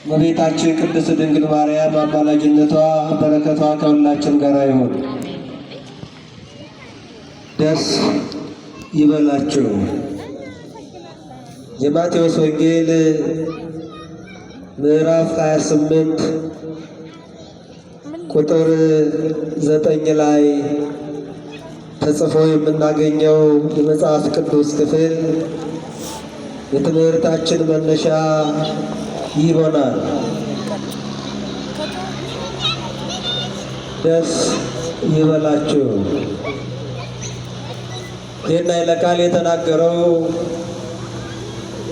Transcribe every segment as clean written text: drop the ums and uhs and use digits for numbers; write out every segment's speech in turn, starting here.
እመቤታችን ቅድስት ድንግል ማርያም አማላጅነቷ በረከቷ ከሁላችን ጋር ይሁን። ደስ ይበላችሁ። የማቴዎስ ወንጌል ምዕራፍ 28 ቁጥር 9 ላይ ተጽፎ የምናገኘው የመጽሐፍ ቅዱስ ክፍል የትምህርታችን መነሻ ይሆናል። ደስ ይበላችሁ። ይህን ኃይለ ቃል የተናገረው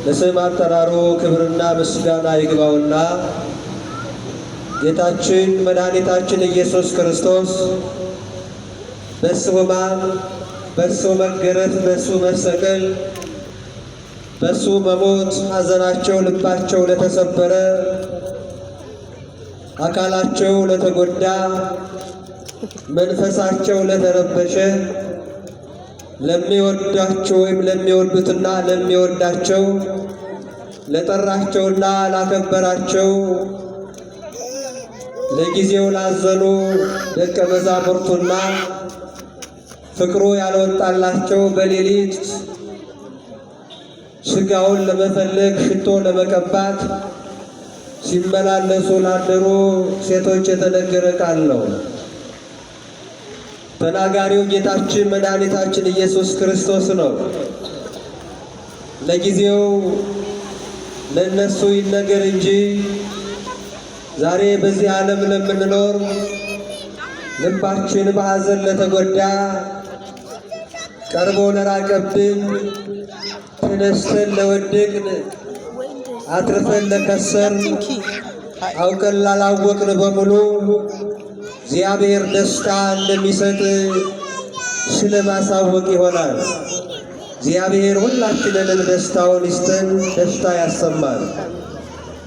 ለስም አጠራሩ ክብርና ምስጋና ይግባውና ጌታችን መድኃኒታችን ኢየሱስ ክርስቶስ በእሱ ሕማም፣ በእሱ መገረፍ፣ በእሱ መሰቀል፣ በእሱ መሞት ሐዘናቸው ልባቸው ለተሰበረ፣ አካላቸው ለተጎዳ፣ መንፈሳቸው ለተረበሸ ለሚወዳቸው ወይም ለሚወዱትና ለሚወዳቸው ለጠራቸውና ላከበራቸው ለጊዜው ላዘኑ ደቀ መዛሙርቱና ፍቅሩ ያልወጣላቸው በሌሊት ሥጋውን ለመፈለግ ሽቶ ለመቀባት ሲመላለሱ ላደሩ ሴቶች የተነገረ ቃል ነው። ተናጋሪው ጌታችን መድኃኒታችን ኢየሱስ ክርስቶስ ነው። ለጊዜው ለእነሱ ይነገር እንጂ ዛሬ በዚህ ዓለም ለምንኖር ልባችን በሐዘን ለተጎዳ፣ ቀርቦ ለራቀብን፣ ተነስተን ለወደቅን፣ አትርፈን ለከሰርን፣ አውቀን ላላወቅን በሙሉ እግዚአብሔር ደስታ እንደሚሰጥ ስለማሳወቅ ይሆናል። እግዚአብሔር ሁላችንንም ደስታውን ይስጠን፣ ደስታ ያሰማል።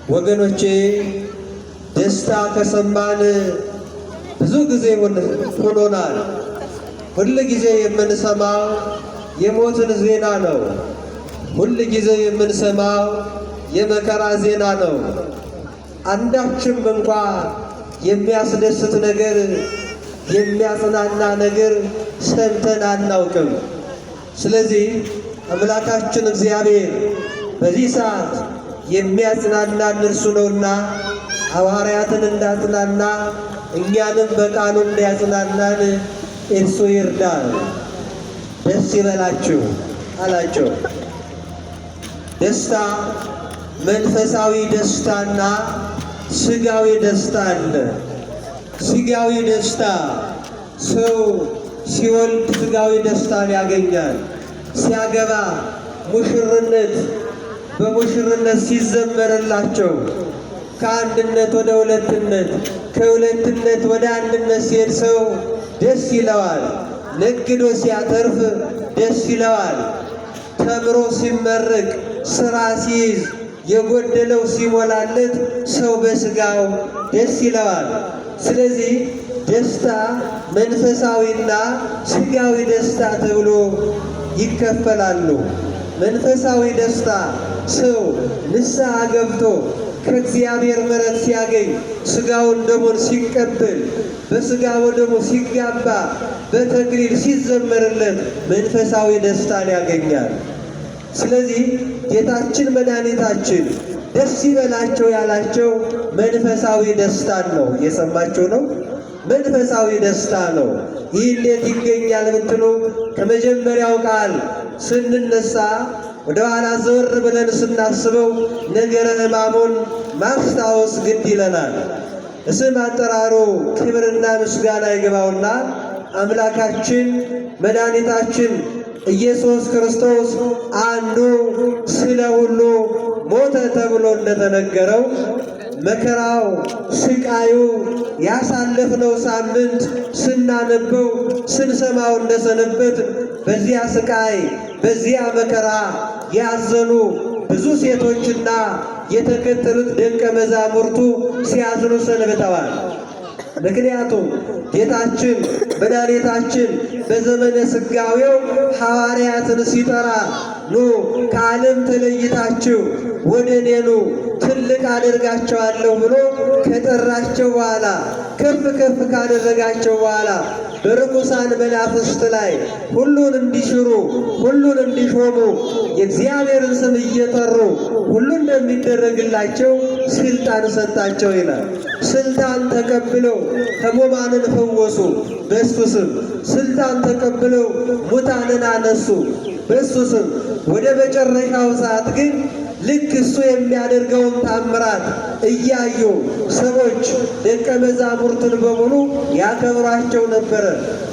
ወገኖቼ ደስታ ከሰማን ብዙ ጊዜ ሆኖናል። ሁል ጊዜ የምንሰማው የሞትን ዜና ነው። ሁል ጊዜ የምንሰማው የመከራ ዜና ነው። አንዳችም እንኳ የሚያስደስት ነገር የሚያጽናና ነገር ሰምተን አናውቅም። ስለዚህ አምላካችን እግዚአብሔር በዚህ ሰዓት የሚያጽናናን እርሱ ነውና ሐዋርያትን እንዳጽናና እኛንም በቃሉ እንዲያጽናናን እርሱ ይርዳል። ደስ ይበላችሁ አላቸው። ደስታ መንፈሳዊ ደስታና ስጋዊ ደስታ አለ። ስጋዊ ደስታ ሰው ሲወልድ ስጋዊ ደስታን ያገኛል። ሲያገባ ሙሽርነት በሙሽርነት ሲዘመርላቸው ከአንድነት ወደ ሁለትነት ከሁለትነት ወደ አንድነት ሲሄድ ሰው ደስ ይለዋል። ነግዶ ሲያተርፍ ደስ ይለዋል። ተምሮ ሲመረቅ፣ ስራ ሲይዝ፣ የጎደለው ሲሞላለት ሰው በስጋው ደስ ይለዋል። ስለዚህ ደስታ መንፈሳዊና ስጋዊ ደስታ ተብሎ ይከፈላሉ። መንፈሳዊ ደስታ ሰው ንስሐ ገብቶ ከእግዚአብሔር ምሕረት ሲያገኝ ስጋውን ደሙን ሲቀበል በስጋ ወደሙ ሲጋባ በተክሊል ሲዘመርለት መንፈሳዊ ደስታን ያገኛል። ስለዚህ ጌታችን መድኃኒታችን ደስ ይበላቸው ያላቸው መንፈሳዊ ደስታን ነው። እየሰማችሁ ነው። መንፈሳዊ ደስታ ነው። ይህ እንዴት ይገኛል ብትሉ ከመጀመሪያው ቃል ስንነሳ ወደ ኋላ ዘወር ብለን ስናስበው ነገረ ሕማሙን ማስታወስ ግድ ይለናል። እስም አጠራሩ ክብርና ምስጋና ይግባውና አምላካችን መድኃኒታችን ኢየሱስ ክርስቶስ አንዱ ስለ ሁሉ ሞተ ተብሎ እንደተነገረው መከራው ስቃዩ ያሳለፍነው ሳምንት ስናነበው ስንሰማው እንደሰነበት በዚያ ስቃይ በዚያ መከራ ያዘኑ ብዙ ሴቶችና የተከተሉት ደቀ መዛሙርቱ ሲያዝኑ ሰንብተዋል። ምክንያቱም ጌታችን መድኃኒታችን በዘመነ ሥጋዌው ሐዋርያትን ሲጠራ ኑ ከዓለም ተለይታችሁ ወደ እኔ ኑ፣ ትልቅ አደርጋቸዋለሁ ብሎ ከጠራቸው በኋላ ከፍ ከፍ ካደረጋቸው በኋላ በርኩሳን መናፍስት ላይ ሁሉን እንዲሽሩ ሁሉን እንዲሾሙ የእግዚአብሔርን ስም እየጠሩ ሁሉ እንደሚደረግላቸው ስልጣን ሰጣቸው ይላል። ስልጣን ተቀብለው ሕሙማንን ፈወሱ በእሱ ስም። ስልጣን ተቀብለው ሙታንን አነሱ በእሱ ስም። ወደ መጨረሻው ሰዓት ግን ልክ እሱ የሚያደርገውን ታምራት እያዩ ሰዎች ደቀ መዛሙርትን በሙሉ ያከብሯቸው ነበረ።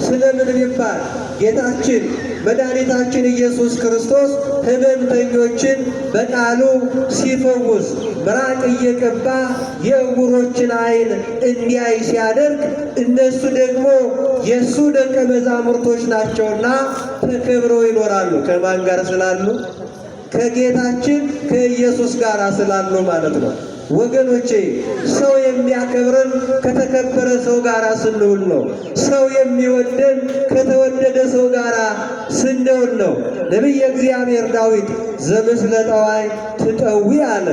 ስለምን ቢባል ጌታችን መድኃኒታችን ኢየሱስ ክርስቶስ ሕመምተኞችን በቃሉ ሲፈውስ ምራቅ እየቀባ የዕውሮችን ዓይን እንዲያይ ሲያደርግ እነሱ ደግሞ የእሱ ደቀ መዛሙርቶች ናቸውና ተከብረው ይኖራሉ። ከማን ጋር ስላሉ? ከጌታችን ከኢየሱስ ጋር ስላሉ ማለት ነው። ወገኖቼ ሰው የሚያከብረን ከተከበረ ሰው ጋር ስንውል ነው። ሰው የሚወደን ከተወደደ ሰው ጋር ስንውል ነው። ነቢየ እግዚአብሔር ዳዊት ዘምስለ ጠዋይ ትጠዊ አለ።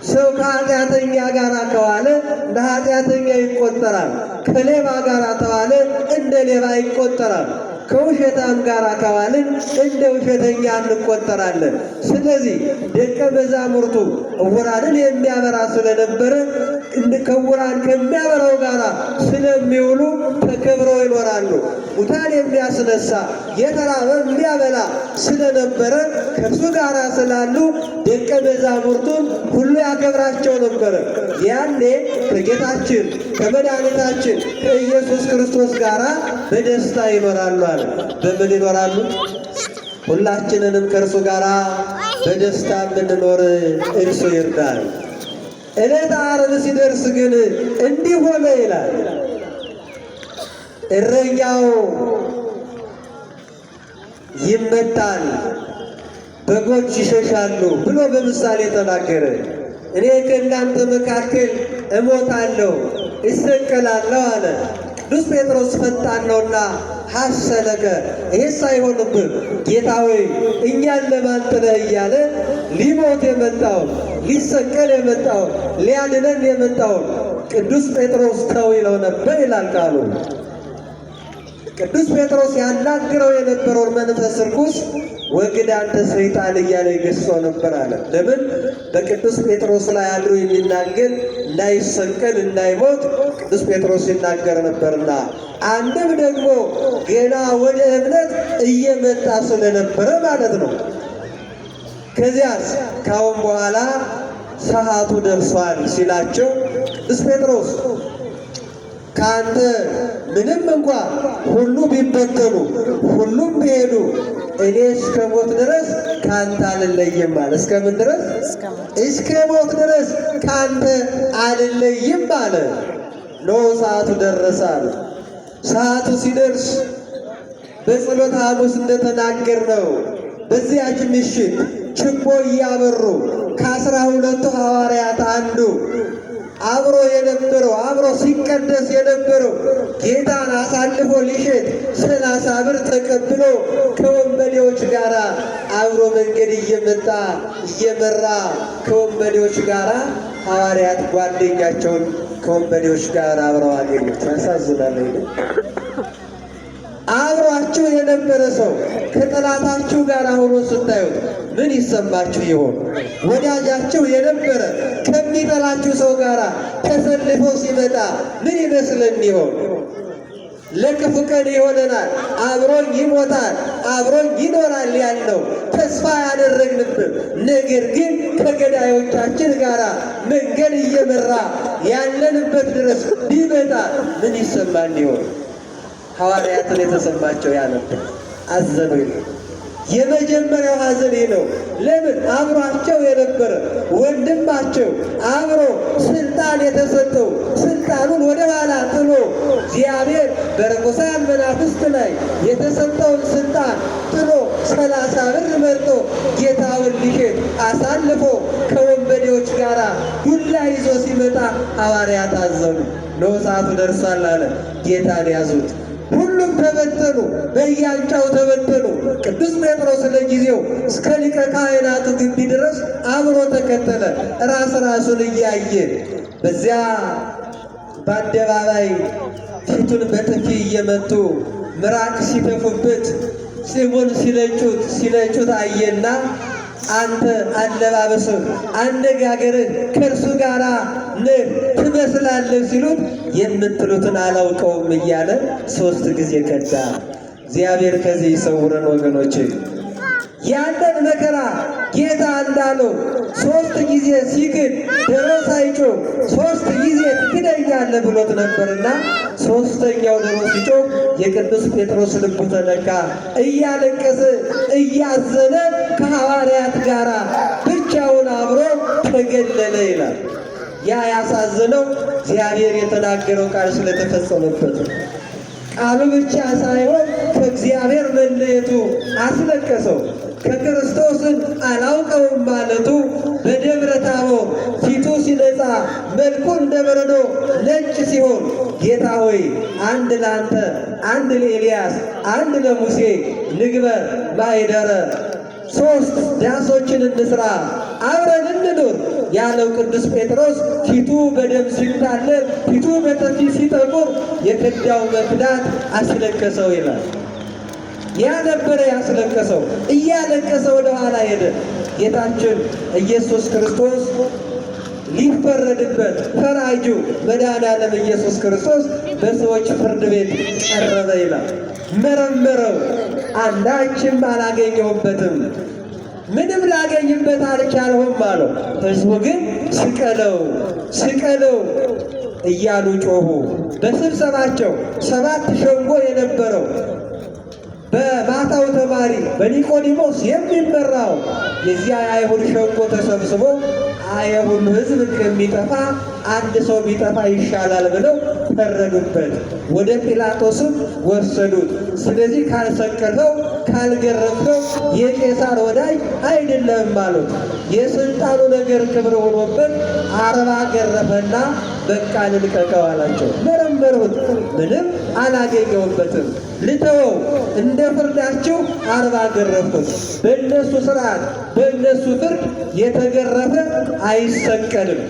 ሰው ከኃጢአተኛ ጋር ከዋለ እንደ ኃጢአተኛ ይቆጠራል። ከሌባ ጋር ተዋለ እንደ ሌባ ይቆጠራል። ከውሸታም ጋር ከዋልን እንደ ውሸተኛ እንቆጠራለን። ስለዚህ ደቀ መዛሙርቱ ዕውራንን የሚያበራ ስለነበረ ከዕውራን ከሚያበራው ጋር ስለሚውሉ ተከብረው ይኖራሉ። ሙታን የሚያስነሳ የተራበ የሚያበላ ስለነበረ ከእርሱ ጋር ስላሉ ደቀ መዛሙርቱን ሁሉ ያከብራቸው ነበረ። ያኔ ከጌታችን ከመድኃኒታችን ከኢየሱስ ክርስቶስ ጋር በደስታ ይኖራሉ አለ። በምን ይኖራሉ? ሁላችንንም ከእርሱ ጋር በደስታ የምንኖር እርሱ ይርዳል። ዕለተ ዓርብ ሲደርስ ግን እንዲህ ሆነ ይላል። እረኛው ይመታል፣ በጎች ይሸሻሉ ብሎ በምሳሌ ተናገረ። እኔ ከእናንተ መካከል እሞታለሁ፣ እሰቀላለሁ አለ። ቅዱስ ጴጥሮስ ፈጣን ነውና ሐሰለከ ይሄስ አይሆንብህ ጌታ ሆይ እኛን ለማን ጥለህ እያለ ሊሞት የመጣውን ሊሰቀል የመጣውን ሊያድነን የመጣውን ቅዱስ ጴጥሮስ ተው ይለው ነበር ይላል ቃሉ። ቅዱስ ጴጥሮስ ያናግረው የነበረውን መንፈስ ርኩስ ወግድ አንተ ሰይጣን እያለ ይገሥጸው ነበር አለ። ለምን? በቅዱስ ጴጥሮስ ላይ አድሮ የሚናገር እንዳይሰቀል እንዳይሞት ቅዱስ ጴጥሮስ ይናገር ነበርና፣ አንድም ደግሞ ገና ወደ እምነት እየመጣ ስለነበረ ማለት ነው። ከዚያስ ካሁን በኋላ ሰዓቱ ደርሷል ሲላቸው ቅዱስ ጴጥሮስ ከአንተ ምንም እንኳ ሁሉ ቢበተኑ ሁሉም ቢሄዱ እኔ እስከ ሞት ድረስ ከአንተ አልለይም አለ። እስከ ምን ድረስ? እስከ ሞት ድረስ ከአንተ አልለይም አለ። ኖ ሰዓቱ ደረሰ አለ። ሰዓቱ ሲደርስ በጸሎተ ሐሙስ እንደተናገርነው በዚያች ምሽት ችቦ እያበሩ ከ12ቱ ሐዋርያት አንዱ አብሮ የነበረው አብሮ ሲቀደስ የነበረው ጌታን አሳልፎ ሊሸጥ 30 ብር ተቀብሎ ከወንበዴዎች ጋር አብሮ መንገድ እየመጣ እየመራ ከወንበዴዎች ጋር ሐዋርያት ጓደኛቸውን ከወንበዴዎች ጋር አብረው አገኙት። ያሳዝናል። አብሯችሁ የነበረ ሰው ከጠላታችሁ ጋር ሆኖ ስታዩት ምን ይሰማችሁ ይሆን? ወዳጃችሁ የነበረ ከሚጠላችሁ ሰው ጋር ተሰልፎ ሲመጣ ምን ይመስለን ይሆን? ለክፉ ቀን ይሆነናል፣ አብሮኝ ይሞታል፣ አብሮኝ ይኖራል ያልነው ተስፋ ያደረግንበት፣ ነገር ግን ከገዳዮቻችን ጋር መንገድ እየመራ ያለንበት ድረስ ቢመጣ ምን ይሰማን ይሆን? ሐዋርያትን የተሰማቸው ያ ነበር። አዘኑ ይላል። የመጀመሪያው ሐዘን ይህ ነው። ለምን? አብሯቸው የነበረ ወንድማቸው አብሮ ስልጣን የተሰጠው ስልጣኑን ወደ ኋላ ጥሎ እግዚአብሔር በርኩሳን መናፍስት ላይ የተሰጠውን ስልጣን ጥሎ 30 ብር መርጦ ጌታውን ሊሸጥ አሳልፎ ከወንበዴዎች ጋር ዱላ ይዞ ሲመጣ ሐዋርያት አዘኑ። ነው ሰዓቱ ደርሷል አለ። ጌታን ያዙት። ሁሉም ተበተኑ፣ በያንጫው ተበተኑ። ቅዱስ ጴጥሮስ ለጊዜው እስከ ሊቀ ካህናቱ ግቢ ድረስ አብሮ ተከተለ፣ ራስ ራሱን እያየ በዚያ በአደባባይ ፊቱን በጥፊ እየመቱ ምራቅ ሲተፉበት ጺሙን ሲለጩት ሲለጩት አየና አንተ አለባበስህ አነጋገርህ ከእርሱ ጋር ነህ ትመስላለህ ሲሉት የምትሉትን አላውቀውም እያለ 3 ጊዜ ከዳ። እግዚአብሔር ከዚህ ይሰውረን ወገኖች። ያለን መከራ ጌታ እንዳለው 3 ጊዜ ሲክድ ዶሮ ሳይጮህ 3 ጊዜ ትክደኛለህ ብሎት ነበርና 3ኛው ዶሮ ሲጮህ የቅዱስ ጴጥሮስ ልቡ ተነካ። እያለቀሰ እያዘነ ከሐዋርያት ጋር ብቻውን አብሮ ተገለለ ይላል። ያ ያሳዘነው እግዚአብሔር የተናገረው ቃል ስለተፈጸመበት ነው። ቃሉ ብቻ ሳይሆን ከእግዚአብሔር መለየቱ አስለቀሰው። ከክርስቶስን አላውቀውም ማለቱ በደብረ ታቦር ፊቱ ሲነጻ መልኩ እንደ በረዶ ነጭ ሲሆን ጌታ ሆይ አንድ ለአንተ፣ አንድ ለኤልያስ፣ አንድ ለሙሴ ንግበር ማኅደረ፣ 3 ዳሶችን እንስራ አብረን እንኑር ያለው ቅዱስ ጴጥሮስ ፊቱ በደም ሲታለብ ፊቱ በጥፊ ሲጠቁር የከዳው መክዳት አስለቀሰው ይላል። ያ ነበረ ያስለቀሰው። እያለቀሰ ወደ ኋላ ሄደ። ጌታችን ኢየሱስ ክርስቶስ ሊፈረድበት ፈራጁ መድኃኔዓለም ኢየሱስ ክርስቶስ በሰዎች ፍርድ ቤት ቀረበ ይላል። መረመረው፣ አንዳችም አላገኘሁበትም፣ ምንም ላገኝበት አልቻልሁም አለው። ሕዝቡ ግን ስቀለው ስቀለው እያሉ ጮሁ። በስብሰባቸው 7 ሸንጎ የነበረው በማታው ተማሪ በኒቆዲሞስ የሚመራው የዚያ የአይሁድ ሸንጎ ተሰብስቦ የሁሉ ሕዝብ ከሚጠፋ አንድ ሰው ቢጠፋ ይሻላል ብለው ፈረዱበት። ወደ ጲላጦስም ወሰዱት። ስለዚህ ካልሰቀልኸው ካልገረፍኸው የቄሳር ወዳጅ አይደለም አሉት። የስልጣኑ ነገር ክብር ሆኖበት 40 ገረፈና በቃ ልልቀቀው አላቸው። መረመርሁት፣ ምንም አላገኘሁበትም፣ ልተወው፣ እንደ ፍርዳችሁ 40 ገረፍኩት። በእነሱ ስርዓት በእነሱ ፍርድ የተገረፈ አይሰቀልም፣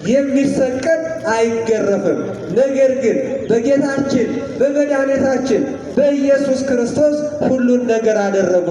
የሚሰቀል አይገረፍም። ነገር ግን በጌታችን በመድኃኒታችን በኢየሱስ ክርስቶስ ሁሉን ነገር አደረጉ።